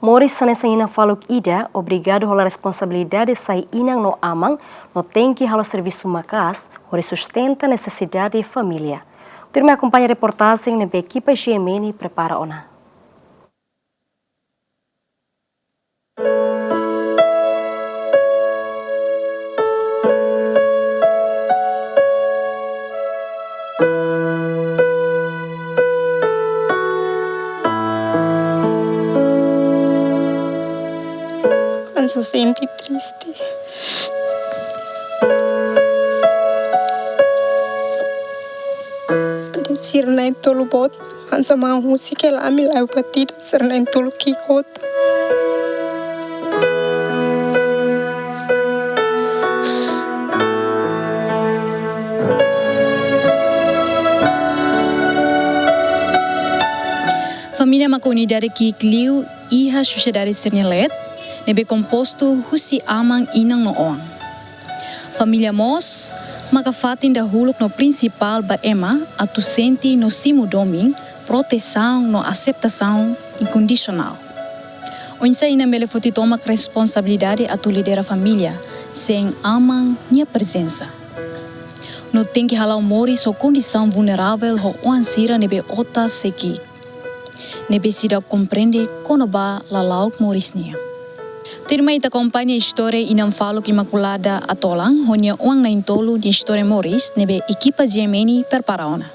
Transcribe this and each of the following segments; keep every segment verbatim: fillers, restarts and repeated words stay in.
Moris hanesan inan faluk ida, obrigadu hola responsabilidade sai inan no aman, no tenke halo servisu maka'as, hodi sustenta nesesidade família. Tuirmai akompaña reportajen ne'ebé ekipa G M N prepara ona. Hanesan sente triste. Sira na'in-tolu boot, hanesan maun husik hela ami la'o ba tiha, sira na'in-tolu ki'ik hotu. Família maka unidade ki'ik liu iha sosiedade sira-nia leet, ne'ebé kompostu husi aman, inan no oan. Família mós maka fatin dahuluk no prinsipál ba ema atu sente no simu domin, protesaun no aseptasaun inkondisionál. Oinsá inan bele foti tomak responsabilidade atu lidera família sein aman nia prezensa? No tenke hala'o moris ho kondisaun vulneravel ho oan sira ne'ebé otas sei ki'ik, ne'ebé seidauk komprende kona-ba lala'ok moris nian. Tuirmai ita akompaña istória inan faluk Imaculada Atolan ho nia oan na'in-tolu nia istória moris ne'ebé ekipa G M N prepara ona.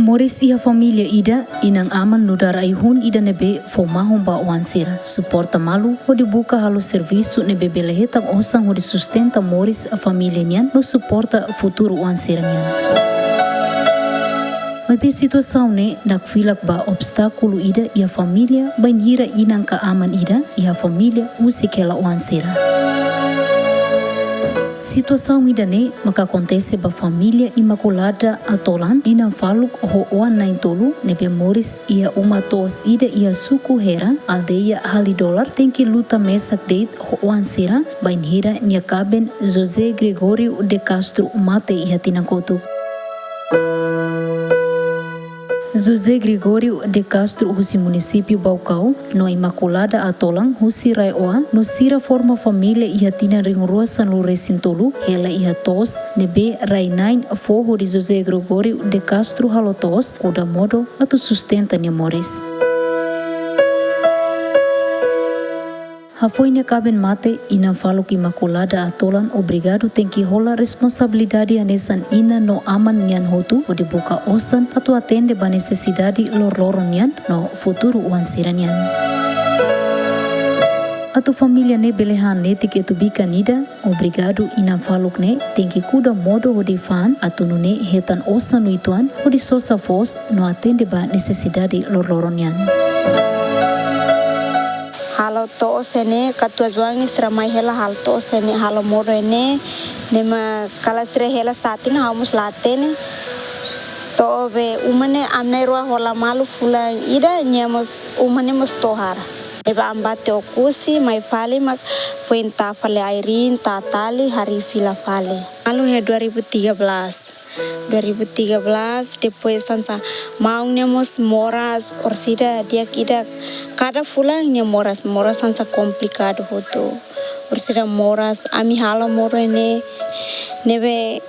Moris iha família ida, inan-aman nu'udar ai-hun ida ne'ebé fó mahon ba oan sira, suporta malu hodi buka halo servisu ne'ebé bele hetan osan hodi sustenta moris família nian no suporta futuru oan sira-nian. Maibé situasaun ne'e nakfilak ba obstákulu ida iha família bainhira inan ka aman ida iha família husik hela oan sira. Situasaun ida-ne'e maka akontese ba família Imaculada Atolan, inan faluk ho oan na'in-tolu, ne'ebé moris iha uma to'os ida iha suku Hera, aldeia Halidolar, tenke luta mesak de'it ho oan sira bainhira nia kaben José Gregorio de Castro mate iha tinan kotuk. José Gregorio de Castro husi munisípiu Baucau, no Imaculada Atolan husi RAEOA, no sira forma família iha tinan rihun rua sanulu resin tolu, hela iha to'os ne'ebé rai-na'in fó hodi José Gregorio de Castro halo to'os, kuda modo atu sustenta nia moris. Hafoin nia kaben mate, inan faluk Imaculada Atolan obrigadu tenke hola responsabilidade hanesan inan no aman nian hotu hodi buka osan atu atende ba nesesidade loroloron nian no futuru oan sira-nian. Atu família ne'e bele han netik etu bikan ida, obrigadu inan faluk ne'e tenke kuda modo hodi fa'an atu nune'e hetan osan uitoan hodi sosa foos no atende ba nesesidade loroloron nian. Halo to'os ne'e, katuas-oan ne'e sira mai hela halo to'os ne'e, halo modo ne'e, ne'e mak kala sira hela satin ha'u mós la hatene. To'o be uma ne'e ami na'in-rua hola malu fulan ida, nia mós uma ne'e mós tohar. Ne'ebé ami bá to'o Oekusi, mai fali mak foin tau fali ai-riin, tau tali, harii fila fali. Malu iha dua ribu tiga belas. Dua ribu tiga belas, depois hanesan maun ne'e mós moras, orsida di'ak ida kada fulan nia moras, moras hanesan komplikadu hotu. Orsida moras, ami halo modo ne'e, ne'ebé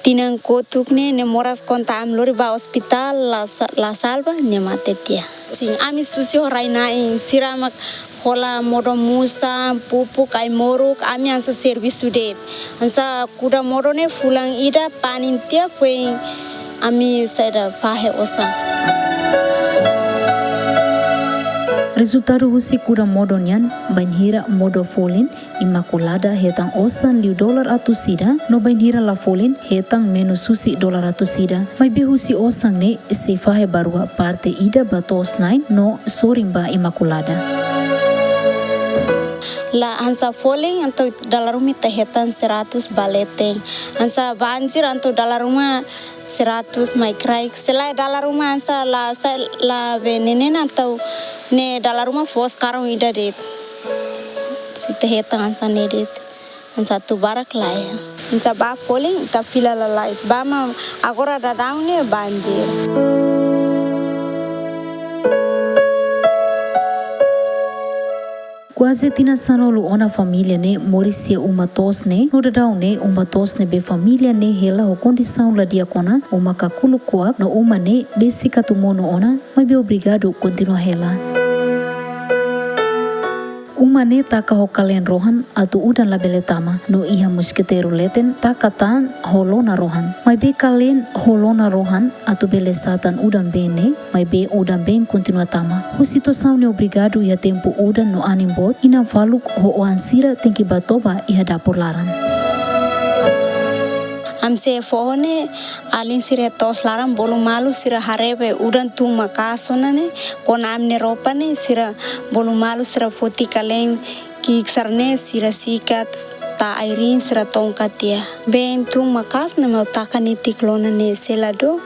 tinan kotuk ne'e, nia moras konta ami lori ba ospitál, la sa-, la salva, nia mate tiha. Sin, ami susi ho rai-na'in, sira mak hola modo musan, pupuk, ai-moruk, ami hanesan servisu de'it. Hanesan kuda modo ne'e fulan ida panin tiha foin ami saida fahe osan. Rezultadu husi kuda modo nian, bainhira modo folin, Imaculada hetan osan liu dolar atus ida, no bainhira la folin hetan menus husi dolar atus ida. Maibé husi osan ne'e sei fahe ba rua, parte ida ba to'os-na'in no sorin ba Imaculada. La hanesan folin entaun dala ruma ita hetan seratus ba leten. Hanesan banjir entaun dala ruma seratus mai kraik. Se lae dala ruma hanesan la sai la be nenen entaun ne'e dala ruma foos karung ida de'it. Se ita hetan hanesan ne'e de'it. Hanesan atu barak lae. Hanesan ba folin ita fila lalais. Ba mak agora daudaun ne'e banjir. Kuaze tinan sanulu ona família ne'e moris iha uma toos ne'e, no daudaun ne'e uma toos ne'ebé família ne'e hela ho kondisaun la di'ak ona, uma kakuluk kuak, no uma ne'e besik atu monu ona, maibé obrigadu kontinua hela. Uma ne'e taka ho kaleen rohan atu udan labele tama, no iha moskiteiru leten taka tan ho lona rohan. Maibé kaleen ho lona rohan atu bele satan udan-been ne'e, maibé udan-been kontinua tama. Ho situasaun ne'e obrigadu iha tempu udan no anin boot, inan faluk ho oan sira tenke ba toba iha dapur laran. Ami sei foho ne'e, alin sira toos laran bolu malu sira haree be udan tun maka'as ona ne'e, kona ami-nia roupa ne'e sira bolu malu sira foti kaleen ki'ik sira ne'e sira sikat, tau ai-riin sira tongka tiha. Been tun maka'as ne'e mak taka netik lona ne'e se ladún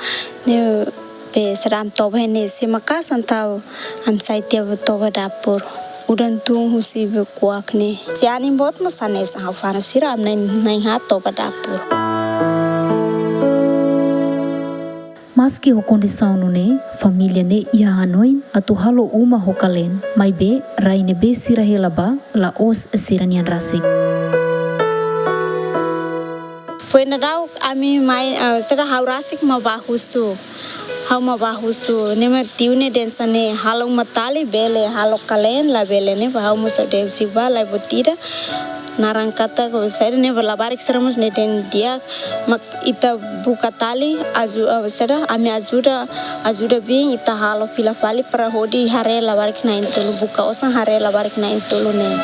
ne'e be sira ami toba ne'e se maka'as entaun ami sai tiha ba toba dapur. Udan tun husi be kuak ne'e. Se anin boot mós hanesan ha'u fanu sira ami na'in, na'in-haat toba dapur. Maski ho kondisaun nune'e, família ne'e iha hanoin atu halo uma ho kaleen, maibé rai ne'ebé sira hela ba la'ós sira-nian rasik. Foin daudauk ami mai, eh, sira ha'u rasik mak bá husu. Ha'u mak bá husu. Ne'e mak tiu ne'e dehan hanesan ne'e halo uma tali bele, halo kaleen labele ne'ebá ha'u mós dehan se bá la buat ida. Naran katak saida ne'ebá labarik sira mós ne'e dehan di'ak. Mak ita buka tali, aju-, eh, saida, ami ajuda, ajuda biin, ita halo fila fali para hodi haree labarik na'in-tolu, buka osan haree labarik na'in-tolu ne'e.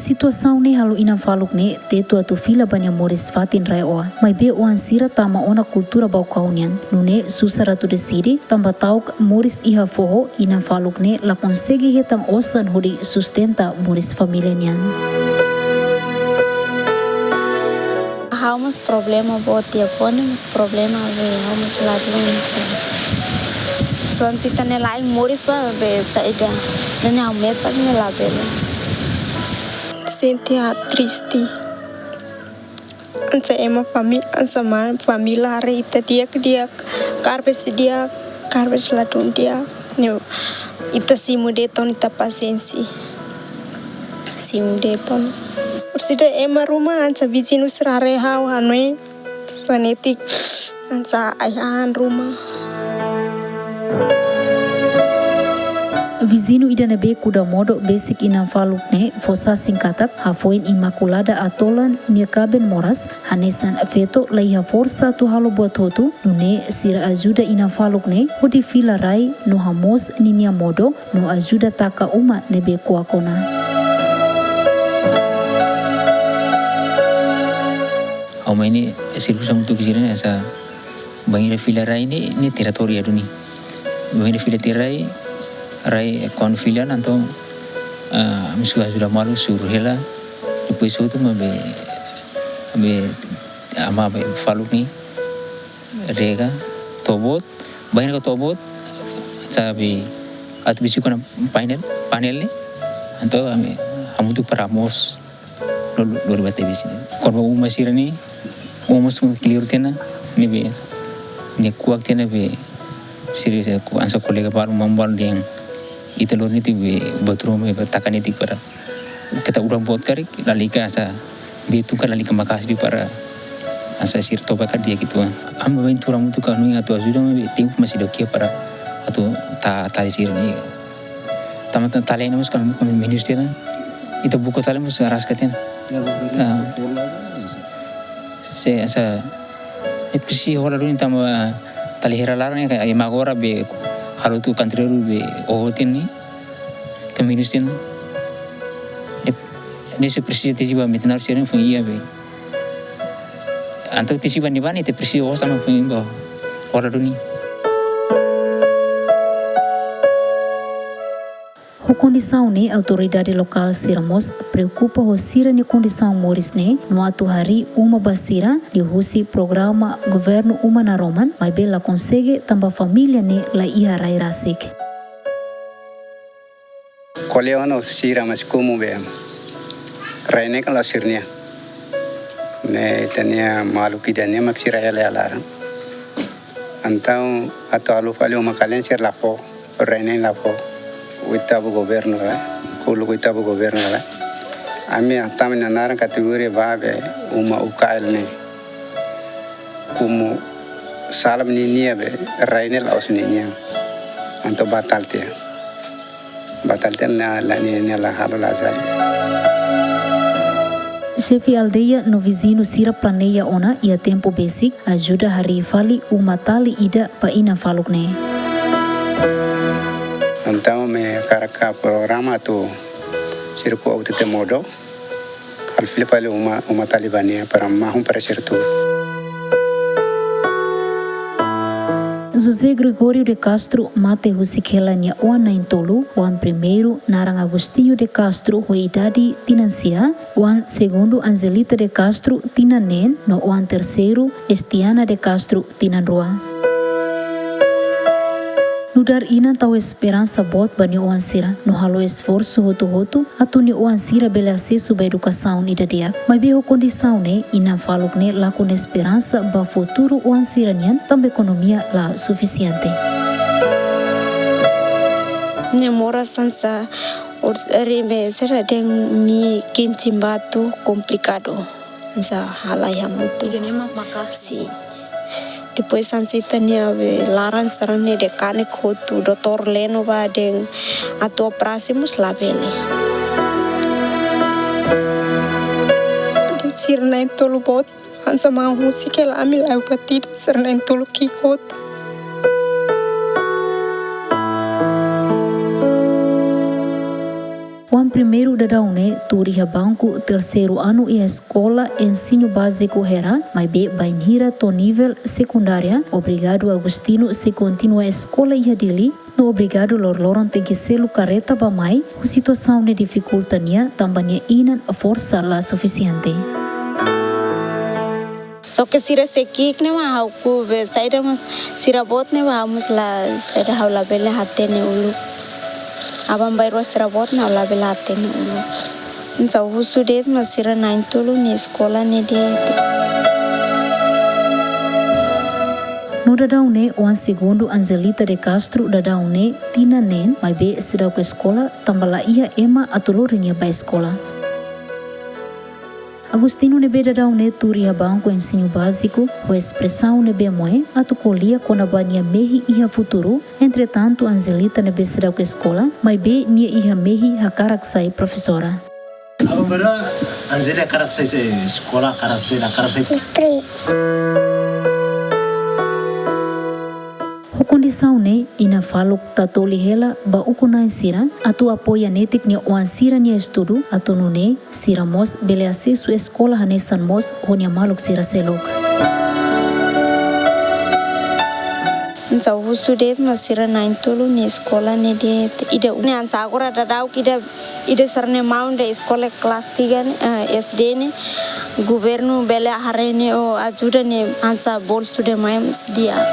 Situasaun ne'e halo inan faluk ne'e tetu atu fila ba nia moris fatin rai-oan. Maibé oan sira tama ona kultura Baucau nian. Nune'e susar atu deside, tanba ta'uk moris iha foho, inan faluk ne'e la konsege hetan osan hodi sustenta moris família nian. Ha'u mós problema boot iha foho ne'e mós problema be ha'u mós ladún sa. Suan sita ne'e lain moris ba be saida. Ne'e ha'u mesak ne'e labele. Sente ha'u triste. Hanesan ema fami-, hanesan ema família haree ita di'ak-di'ak, karbes di'ak, karbes ladún di'ak. Ne'e ita simu de'it ona ita pasiénsia. Simu de'it ona. Orsida ema ruma hanesan viziñu sira haree ha'u hanoin. Hanesan netik hanesan ai-han ruma. Viziñu ida ne'ebé kuda modo besik inan faluk ne'e fó sasin katak, hafoin Imaculada Atolan nia kaben moras, hanesan feto la iha forsa atu halo buat hotu, nune'e sira ajuda inan faluk ne'e hodi fila rai no hamoos ninia modo no ajuda taka uma ne'ebé kuak ona. Ha'u mai ne'e servisu hamutuk ho sira ne'e hanesan bainhira fila rai ne'e, ne'e teritóriu duni. Bainhira fila tiha rai, rai kuandu fila entaun, ah, ami sei ajuda malu suru hela. Depois hotu mak be, be, ama be faluk ne'e rega, to'o boot, bainhira ka to'o boot, sabe, atu besik ona painel, painel ne'e, entaun ami hamutuk para moos, lori, lori ba tebes ne'e. Kona-ba uma sira ne'e, uma sira kleur tiha ona, ne'ebé, ne'e kuak tiha ona be, sira, sira, hanesan kolega balu, maun balu dehan, ita lori netik be, buat ruma be, taka netik para. Keta udan boot karik, lalika hanesan, be tun ka lalika maka'as liu para, hanesan sira toba karik di'ak uitoan. Ami bainhira hamutuk ka nune'e atu ajuda, maibé tempu mak seidauk iha para, atu ta-, tali sira ne'e. Tanba tali ne'e mós kami, kami menus tiha ona. Ita buka tali mós araska tiha ona. Ya, betul. Ah. Bola kan, bisa. Se, hanesan, ne'e presiza hola duni tanba tali hera laran ne'e, ka, ema agora be, halo tu kanteiru be, oho tiha ona ne'e. Ka menus tiha ona. Ne'e, ne'e sei presiza tesi ba metenar sira ne'e foin iha be. Entaun tesi ba ne'ebá ne'e ita presiza osan mak foin ba hola duni. Ho kondisaun ne'e, autoridade lokál sira mós preokupa ho sira-nia kondisaun moris ne'e, no atu harii uma ba sira liuhusi programa Governu Uma Naroman, maibé la konsege tanba família ne'e la iha rai rasik. Ko'alia ona ho sira, mas komu be rai ne'e kan la'ós sira-nian. Ne'e ita-nia maluk ida-ne'e mak sira hela iha laran. Entaun atu halo fali uma kalen sira la fó, rai ne'e la fó. Oitavu governu la, kulu oitavu governu la. Ami hatama nia naran kategoria ba be uma U K L ne'e. Komu sala ba ninia be rai ne'e la'ós ninian. Entaun batal tiha. Batal tiha, na la ninia la halo lazali. Xefe aldeia no viziñu sira planeia ona iha tempu besik ajuda harii fali uma tali ida ba inan faluk ne'e. Entaun ami hakarak programa atu sira ko'a U T T modo. Halo fila fali uma, uma tali ba nia para mahon para sira tun. José Gregório de Castro mate husik hela nia oan na'in-tolu, oan primeiru naran Agostinho de Castro ho idade tinan sia, oan segundu Angelita de Castro tinan neen, no oan terseiru Estiana de Castro tinan rua. Nu'udar inan tau esperansa boot ba nia oan sira, no halo esforsu hotu-hotu atu nia oan sira bele asesu ba edukasaun ida di'ak. Maibé ho kondisaun ne'e, inan faluk ne'e lakon esperansa ba futuru oan sira nian, tanba ekonomia la sufisiente. Nia moras hanesan ors-, rime sira dehan nia kinchim batu komplikadu. Hanesan halai hamutuk. Ida-ne'e mak maka'as. Sin. Depois hanesan ita-nia be laran sira-ne'e dehan kanek hotu, doutór leno ba dehan atu operasi mós labele. Sira na'in-tolu boot, hanesan mahon husik hela ami la'o ba ida, sira na'in-tolu ki'ik hotu. Oan primeiru daudaun ne'e tuur iha banku terseiru anu iha eskola ensinu báziku Hera, maibé bainhira to'o nivel sekundária, obrigadu Agostinho sei kontinua eskola iha Dili, no obrigadu loroloron tenke selu karreta bá-mai, ho situasaun ne'e difikulta nia, tanba nia inan forsa la sufisiente. Só ke sira sei ki'ik ne'e mak ha'u kube saida mas sira boot ne'e mak ha'u mós la saida ha'u labele hatene uluk. Aban-bainrua sira boot ne'e ha'u labele hatene uluk. Hanesan husu de'it mak sira na'in-tolu nia eskola ne'e de'it. No daudaun ne'e oan segundu Angelita de Castro daudaun ne'e tinan neen maibé seidauk eskola tanba la iha ema atu lori nia bá eskola. Agostinho ne'ebé daudaun ne'e tuur iha banku ensinu báziku, ho espresaun ne'ebé moe, atu ko'alia kona-ba nia mehi iha futuru, entretantu Angelita ne'ebé seidauk eskola, maibé nia iha mehi hakarak sai profesora. Aban-bainrua Angelita hakarak sai, sai eskola, hakarak sai, hakarak sai. Ho kondisaun ne'e, inan faluk tatoli hela ba ukun-na'in sira atu apoia netik nia oan sira-nia estudu atu nune'e sira mós bele asesu eskola hanesan mós ho nia maluk sira seluk. Hanesan husu de'it mak sira na'in-tolu nia eskola ne'e de'it. Ida ne'e hanesan agora daudauk ida ida sira-ne'e maun de'it eskola kelas tiga ne'e, eh, S D ne'e, governu bele haree ne'e ou ajuda ne'e hanesan bolsu da mãe mós di'ak.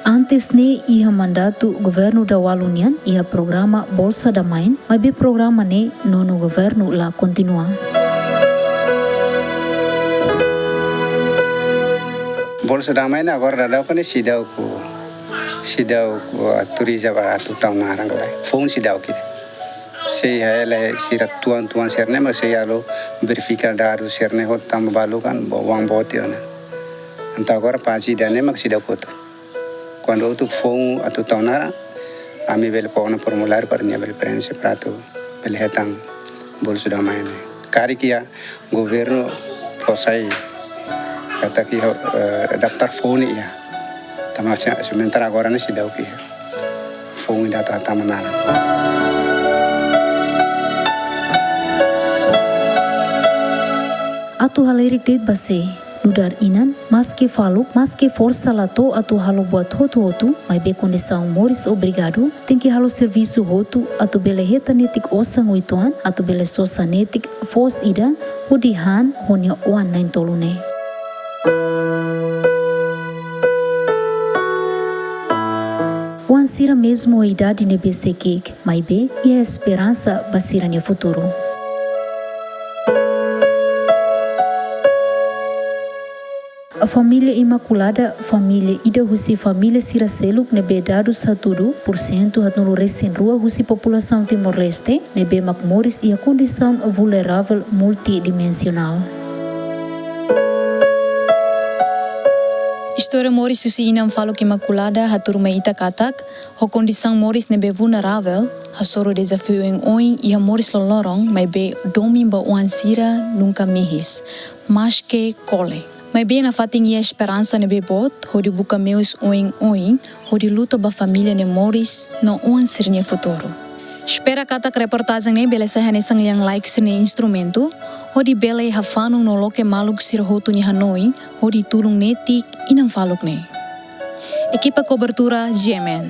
Antes ne'e iha mandatu governu daudaun nian iha programa Bolsa da Mãe, maibé programa ne'e nono governu la kontinua. Bolsa da Mãe ne'e agora daudauk ne'e seidauk, seidauk, ah, autoriza ba atu tau naran lai. Foun seidauk ida. Sei hela sira tuan-tuan sira-ne'e mak sei halo verifika dadus sira-ne'e hotu tanba balu kan bo-, oan boot tiha ona. Entaun agora pájina ida-ne'e mak seidauk kotu. Kuandu atu foun atu tau naran, ami bele fó ona formuláriu para nia bele preenxe para atu bele hetan Bolsa da Mãe ne'e. Karik iha governu fó sai katak iha, eh, daftar foun iha. Tanba se-, sementara agora ne'e seidauk iha foun ida atu hatama naran. Atu halerik de'it ba sé, Nu'udar inan, maske faluk, maske forsa la to'o atu halo buat hotu-hotu, maibé kondisaun moris obrigadu, tenke halo servisu hotu atu bele hetan netik osan uitoan, atu bele sosa netik foos ida, hodi han ho nia oan na'in-tolu ne'e. Oan sira mezmu ho idade ne'ebé sei ki'ik, maibé iha esperansa ba sira-nia futuru. Família Imakulada, família ida husi família sira seluk ne'ebé dadus hatudu, pursentu haatnulu-resin-rua husi populasaun Timor-Leste, ne'ebé mak moris iha kondisaun vulneravel multidimensionál. Istória moris husi inan faluk Imakulada hatudu mai ita katak, ho kondisaun moris ne'ebé vulneravel, hasoru dezafiu oioin iha moris loroloron, maibé domin ba oan sira nunka mihis, maske kole. Maibé nafatin iha esperansa ne'ebé boot, hodi buka meius oioin, hodi luta ba família nia moris, no oan sira-nia futuru. Espera katak reportajen ne'e bele sai hanesan lian-laek sira-nia instrumentu, hodi bele hafanu no loke maluk sira hotu nia hanoin, hodi tulun netik inan faluk ne'e. Ekipa kobertura G M N.